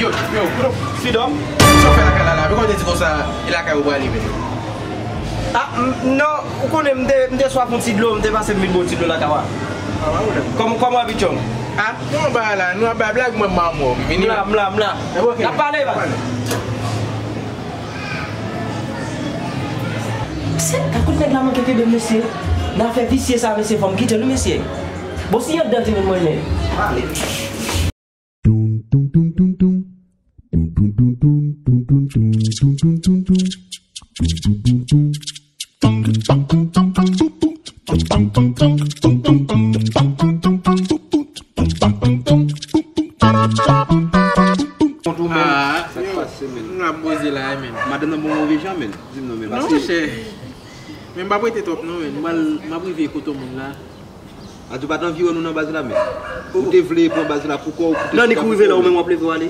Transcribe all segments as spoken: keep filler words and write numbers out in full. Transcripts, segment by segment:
Yo, yo, Freedom, sa w fè lakay la la? Men kòman w te di konsa, e lakay ou prale, men? Ah, m, non, ou konnen, m te, m te swaf yon ti dlo, m te pase m vin ba w ti dlo lakay ou a. Ah, pa pwoblèm. Kòm, kòman w ap itchong? Ah, non, ba la, nou ap bay blag, mwen, m a mò, m vini. M la, m la, m la. N ap pale, ba. Se, kout nèg la manke kenbe m, mesye. Nan afè visye sa, mesye, fò m kite l wi, mesye. Bon, si yon dan timoun mwen men. Pale. Ah, sa k pase, men? M la poze la, men. Madanm nan bon move jan, men. Di m non, men. Non, monchè. Men m p ap rete twòp, non, men. M pral, m ap rive kote moun la. Adjou pa t anvi wè nou nan baz la, men. Ou te vle pran baz la pou kò w, pou te... Non, li kou rive la, ou menm w ap leve w ale.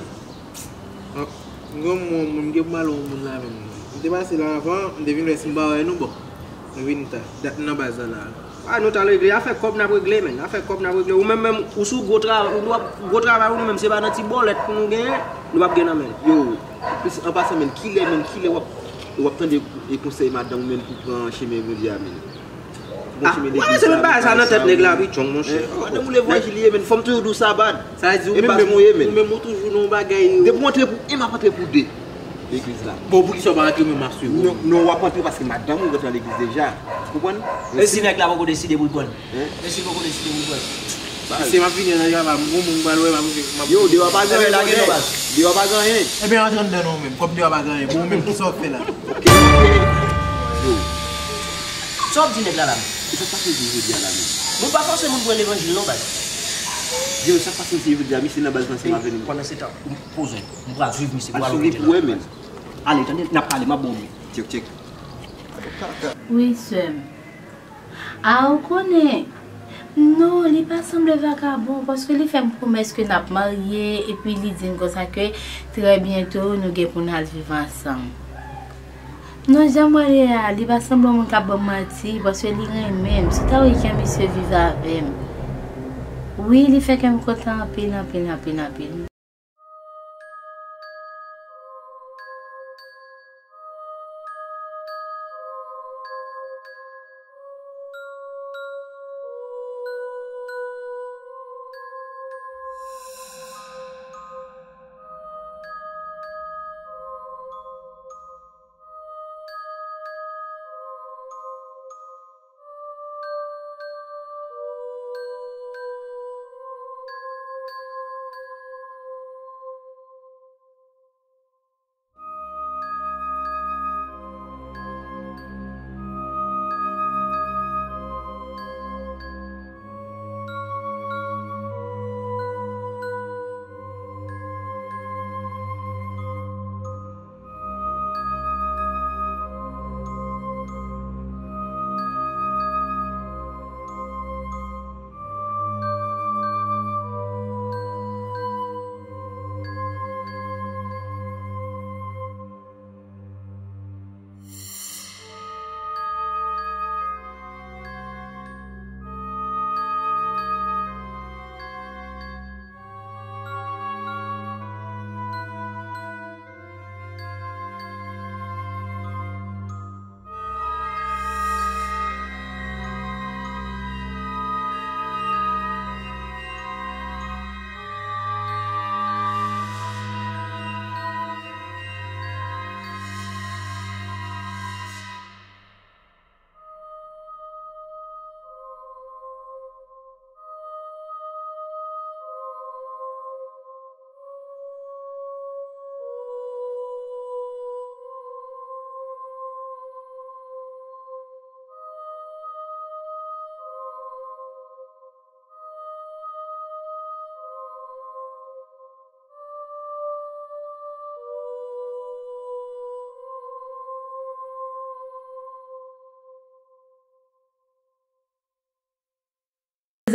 Ah, m gen yon moun, m gen pou m al wè yon moun la, men. M te pase la avan, m te vin wè si m pa wè nou, bon. Nou vin ta. Dat m nan baz la la. Ah, nou t al regle. Afè kòb n ap regle, men. Afè kòb n ap regle. Ou menm, menm, ou sou gwo travay, ou ap gwo travay, ou nou menm, se pa nan ti bòlèt pou nou genyen, nou p ap gen nan men. Yo, an pasan, men, kilè, men, kilè w ap, w ap tande e konsèy madanm ou menm pou pran chemen Bondye a, men? Bon, ah, chemen legliz la, se menm bagay sa nan tèt nèg la, wi, John, monchè. Pandan ou levanjil ye, men, fò m toujou di w sa bad. Sa vle di ou pa, ou menm ou toujou nan yon bagay. Depi w antre pou en, m ap antre pou de. Legliz la. Bon, poukisa w pa antre, mwen, m ap swiv ou? Non, non, w ap antre paske madanm ou rantre nan legliz deja. Ou konprann? E si nèg la poko deside pou l pran l? Hein? E si l poko deside pou l pran l? Mesye, m ap vini nan travay, m gon moun m pral wè, m ap, m ap... Yo, dewa pa gen anyen, lage non, baz. Dewa pa gen anyen. Ebyen, antre anndan non, menm. Kòm dewa pa gen anyen, bon, ou menm, kisa w ap fè la? Ok, ok. Yo. Sa w ap di nèg la la, menm? E sa k pase jodi a la, menm? Nou pa fòse moun pran levanjil non, baz. Yo, sa k pase jodi a, misye nan baz la ansanm avè nou. Pandan se tan, poze w. M pral swiv misye pou al wè kote l ap. Ale, tande, n ap pale, m ap ba w men. Tchèk, tchèk. Wi, sè m. A, ou konnen. Non, li pa sanble vakabon, paske li fè m pwomès ke n ap marye, epi li di m konsa ke trè byento nou gen pou n al viv ansanm. Non, jan m wè l ye a, li pa sanble yon moun k ap ban m manti, paske li renmen m. Si ta wè jan misye viv avè m. Wi, li fè kè m kontan anpil, anpil, anpil, anpil.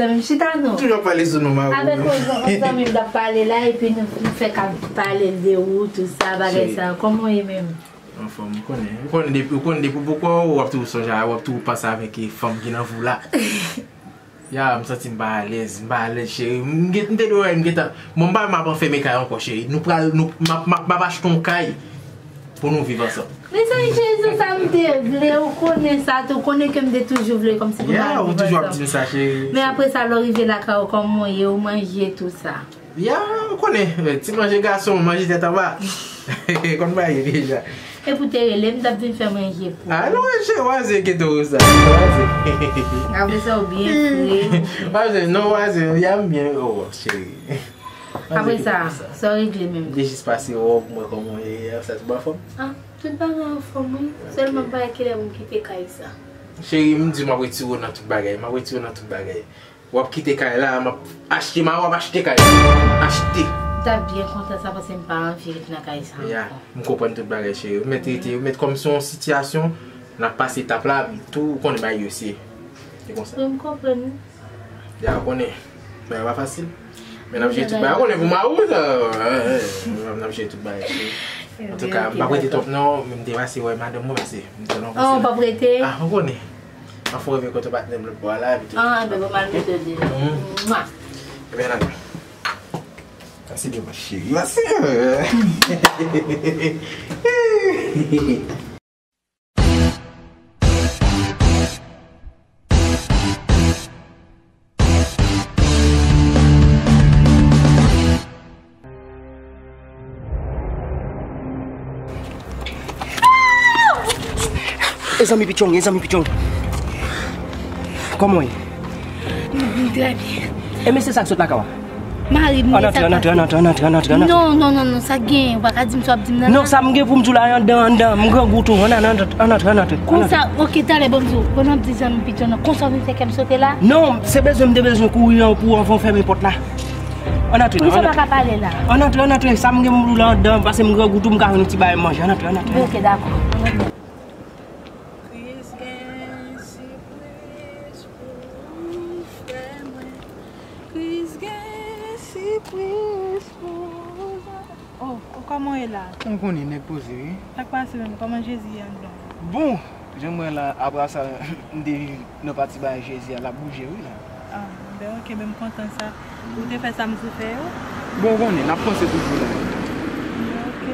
Zanmi m, chita non. Toujou ap pale sou non mari w. Avèk yon zan-, yon zanmi m t ap pale la, epi nou, nou fèk ap pale de ou, tout sa, bagay sa. Kòman w ye menm? Anfòm, ou konnen. Ou konnen depi, ou konnen depi w poko, w ap toujou sonje, w ap toujou panse avèk, e, fanm ki nan vi w la. Ya, m santi m pa alèz, m pa alèz, cheri. M gen, m te dwe wè, m gentan. Bon, m pa, m ap anfèmen kay ankò, cheri. Nou pral, nou, m ap, m ap, m ap achte yon kay pou nou viv ansanm. Mezanmi, cheri, se sa m te vle, ou konnen sa tou, ou konnen ke m te toujou vle kòmsi pou n al viv ansanm. Ya, ou toujou ap di m sa, cheri. Men apre sa, lè w rive lakay ou, kòman w ye, ou manje, tou sa. Ya, ou konnen, eh, ti manje gason, manje tèt anba. Konn bagay deja. E pou te rele m, t ap vin fè manje pou ou. Ah, non, cheri, waze, kite w sa. Waze. Apre sa, ou byen fre. Waze, non, waze, ya m byen, oh, cheri. Apre sa, sa w regle menm? M te jis pase wè w pou mwen kòman w ye, sa tout anfòm? Ah, tout bagay anfòm, wi. Sèlman pa kilè pou m kite kay sa. Cheri, m di w m ap retire w nan tout bagay, m ap retire w nan tout bagay. W ap kite kay la, m ap achte, m ap achte kay. Achte. M t ap byen kontan sa paske m pa anvi ret nan kay sa ankò. Ya, m konprann tout bagay, cheri. Ou mèt rete, ou mèt kòm se yon sitiyasyon, n ap pase etap la, tou, ou konnen bagay yo se. Se konsa. Wi, m konprann wi. Ya, ou konnen. Bagay pa fasil. Men n ap jere tout bagay. Ou konnen pou mari w, sa, eh, eh, n ap jere tout bagay, cheri. Antouka, m p ap rete twòp non, men m te pase wè madanm mwen pase. M te nan... Oh, w p ap rete? Ah, ou konnen. Anfò w rive kote patnè m lòt bò a la, epi tou. Ah, enben, bon, m al mete w deyò. Mwa. Ebyen, n ale. Pase devan cheri, pase. E zanmi Pichong, e zanmi Pichong. Kòman w ye? Mwen trè byen. E mesye sa k sot lakay w a? Mari m. Ann antre, ann antre, ann antre, ann antre, ann antre, ann antre. Non, non, non, non, sa k genyen, ou pa ka di m sa w ap di m nan la. Non, sa m gen pou m di w la, anndan, anndan, m grangou tou, ann antre, ann antre, ann antre. Konsa, ok, talè, ban m di w, pandan m di zanmi Pichong nan, konsa w vin fè kè m sote la? Non, se bezwen m te bezwen kouri an pou anvan w fèmen pòt la. Ann antre, ann antre. Konsa w pa ka pale la. Ann antre, ann antre, sa m gen pou m di w la anndan, paske m grangou tou, m ka jwenn yon ti bagay manje, ann antre, ann antre. Ok, dakò. Kris gen sipriz pou fè mwen. Kris gen sipriz pou mwen. Oh, oh, kòman w ye la? Ou konnen nèg poze, wi. Sa k pase menm? Kòman Jezi ye anndan? Bon, jan m wè la, apre sa, m te viv nan pati bagay Jezi a, l ap bouje, wi, la. Ah, ben, ok, ben, m kontan sa. Ou te fè sa m sou fè yo? Bon, ou konnen, n ap panse toujou la. Ok.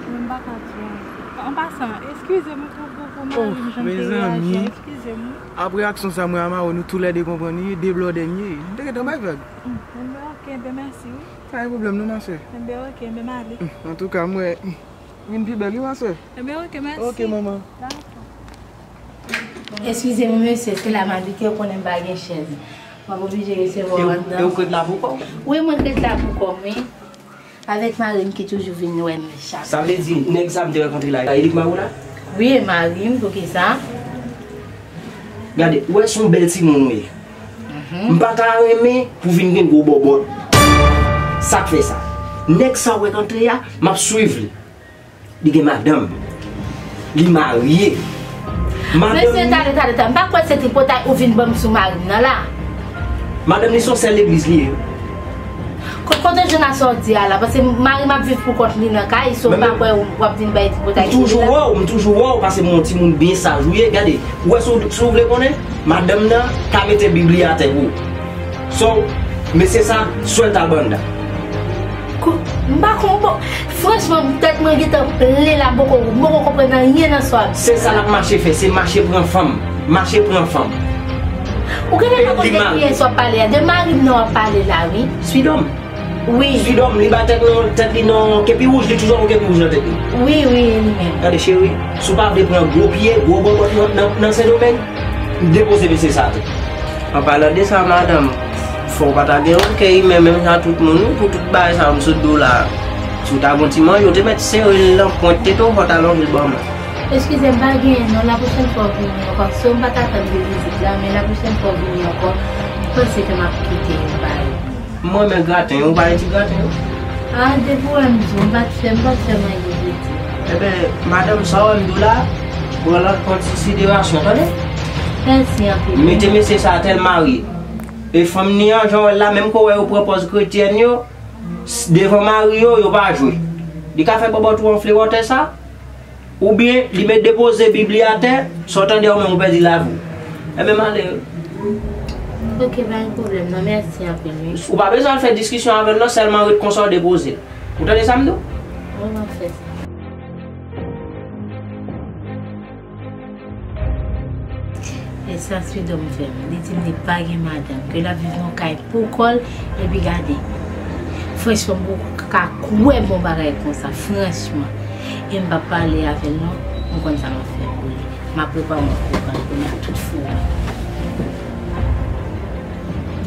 Mwen m pa ka di w. An pasan, eskize m pou, pou, pou mari m jan m te reyaji a, eskize m wi. Apre aksyon sa, mwen a Maro, nou toulède konprann wi, de blòdè n ye. M te gentan bay vag. Hmm, enben, ok, enben, mèsi wi. Pa gen pwoblèm non, ma sè. Enben, ok, enben, m ale. Hmm, antouka, m wè, hmm, vin pi bèl wi, ma sè. Enben, ok, mèsi. Ok, manman. Dakò. Eskize m, mesye, se la m abite, ou konnen m pa gen chèz. M ap oblije resevwa w anndan. E w, e w k ret la pou kò w? Wi, mwen k ret la pou kò m, wi. Avèk mari m ki toujou vin wè m chak jou. Sa vle di, nèg sa m te rankontre la, e li k mari w la? Wi, e mari m, poukisa? Gade, ou wè se yon bèl timoun ou ye. Mhm. M pa ta renmen pou vin gen gwo bòbòt. Sa k fè sa? Nèg sa ou wè k antre a, m ap swiv li. Li gen madanm. Li marye. Madanm li. Mesye, tande, tande, tande. M pa kwè se tripotay ou vin ban m sou mari m nan la. Madanm li se yon sè legliz li ye. Ko-, kote w jwenn a sa w di a la? Paske mari m ap viv pou kont li nan kay, so m pa kwè w ap vin bay tripotay sou li la. M toujou wè w, m toujou wè w, paske m yon timoun byen saj ou ye. Gade, ou wè si w, si w vle konnen, madanm nan ka mete bib li atè pou ou. So, mesye sa, suelta banda. Kou-, m pa konprann. Franchman, tèt mwen gentan plen la, m poko, m poko konprann anyen nan sa w ap di. Se sa n ap mache fè, se mache pran fanm. Mache pran fanm. Ou genlè pa konn de kiyès w ap pale a, de mari m nan w ap pale la, wi. Swidòm. Wi. Swidòm, li bay tèt nan, tèt li nan kepi wouj, li toujou avèk kepi wouj nan tèt li. Wi, wi, e li menm. Gade, cheri, si w pa vle pran gwo pye, gwo bòbòt nan, nan, nan Sendomeng, depoze mesye sa tou. An palan de sa, madanm, fò w pa ta gen yon kè imen menm jan tout moun, wi, pou tout bagay sa yo m sot di w la. Si w ta gon ti manje, w te mèt sere l nan pwent tete w, fò w ta lonje l ban mwen. Eskize m, pa genyen non, lapwochèn fwa w vini ankò. So m pa ka tann de vizit la, men lapwochèn fwa w vini ankò, m panse ke m ap kite yon bagay. M renmen graten yo, ou pa gen ti graten yo? Ah, depi w wè m di w, m pa t fè, m pa t fè manje piti. Enben, madanm, sa w wè m di w la, pran l an konsiderasyon, tande? Mèsi anpil. Mete mesye sa atè l marye. E fanm ni an, jan w wè l la, menm ke w wè yo pran pòz kretyèn yo, s-, devan mari yo, yo pa jwe. Li ka fè bòbòt ou anfle wòtè sa, oubyen li met depoze bib li atè, sa w tande a ou menm ou pèdi lavi w. Enben, m ale wi. Ok, pa gen pwoblèm non, mèsi anpil wi. Ou pa bezwen al fè diskisyon avè l non, sèlman ret konsa w depoze l. Ou tande sa m di w? Wi, m ap fè sa. E sa Spidòm fè m. Li di m li pa gen madanm, ke l ap viv nan kay pou kò l, epi gade. Franchman, m poko ka kwè bon bagay konsa, franchman. E m p ap pale avè l non, m konn sa m ap fè pou li. M ap prepare yon pwogram pou li ak tout fou.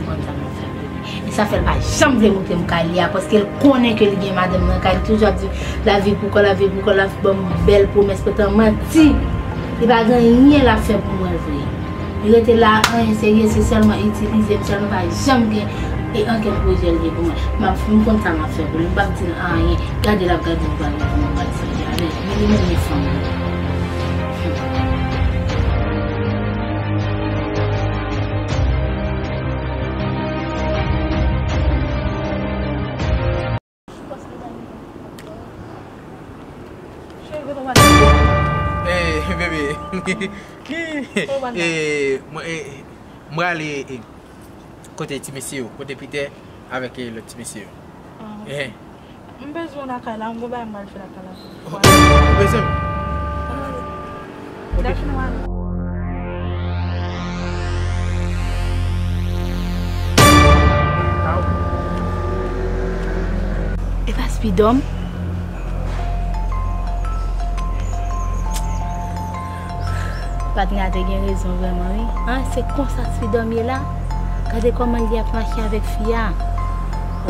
M konn sa m ap fè pou li. E sa fè l pa janm vle montre m kay li a, paske l konnen ke li gen madanm nan kay li. Toujou ap di, "Lavi pou kò, lavi pou kò, lavi ban m bèl pwomès, poutan manti." Li pa gen anyen l ap fè pou mwen vre. Li rete la, anyen serye, se sèlman itilize m, sèlman pa janm gen e ankenn pwojè l gen pou mwen. M ap, m konn sa m ap fè pou li, m p ap di l anyen. Gade l ap gade m, gade m, gade m, gade m, gade m. Men li menm li fanm. Eh, bebe. Eh, mwen, eh, mwen ale, eh, kote ti mesye yo, kote Peter avèk, eh, lòt ti mesye yo. Ah, ok. Eh. M bezwen w lakay la, m gon bagay m pral fè lakay la. Ou bezwen m? Dèfini w ale. E pa Spidòm? Patnè a te gen rezon vrèman wi. An, se konsa Spidòm ye la? Gade kòman li ap mache avèk fi a.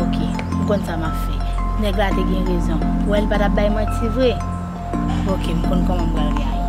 Ok, m konn sa m ap fè. Nèg la te gen rezon. Ou wè l pa t ap bay manti vre. Ok, m konn kòman m pral reyaji.